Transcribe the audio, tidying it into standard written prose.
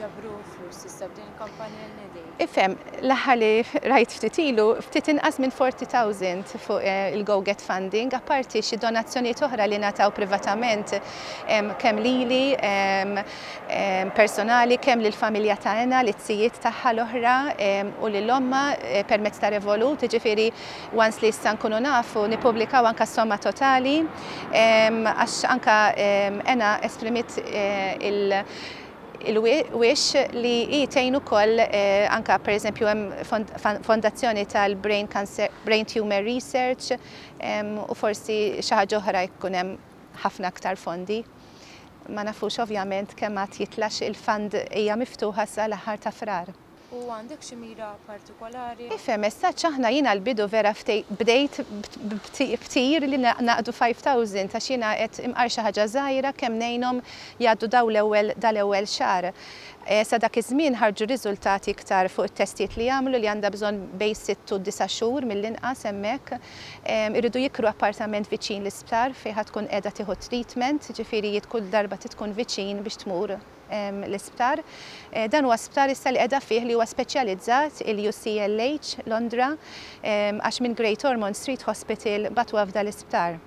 jinġabru flus issa b'din il-kampanja li nedejt? Ifhem, l-aħħar li rajt ftit ilu, ftit inqas minn 40,000 fuq il-Go Get Funding, apparti xi donazzjonijiet oħra li ngħataw privatament kemm lili personali, kemm lill-familja ta' Ena, lit-zijiet tagħha l-oħra u lil ommha permezz ta' Revolut, jiġifieri once li issa nkunu nafu nippubblikaw anke s-somma totali għax anke Ena esprimiet il- il-wish li hi tgħin ukoll anke pereżempju hemm fondazzjoni tal-Brain Cancer, Brain Tumor Research u forsi xi ħaġa oħra jkun hemm ħafna aktar fondi. Ma nafux ovvjament kemm għad jitla' il-fund hija miftuħa sa l-aħħar ta' Frar. U għandek xi mira partikolari? Ifhem, messaġġ aħna jiena l-bidu vera bdejt b'tir li naqdu 5,000 għax jiena qed imqar xi ħaġa żgħira kemm ngħinhom jgħaddu daw l-ewwel dal-ewwel xahar. Sa dak iż-żmien ħarġu riżultati iktar fuq it-testijiet li għamlu li għandha bżonn bejn sitt u disa' xhur mill-inqas hemmhekk. Iridu jikru appartament viċin l-isptar fejn ħa tkun qiegħda tieħu t-treatment, ġifieri kull darba trid tkun viċin biex tmur l-isptar. Dan huwa sptar issa li qiegħda fih li huwa speċjalizzat il-UCLH Londra għax minn Great Ormond Street Hospital bagħtuha f'dan l-isptar.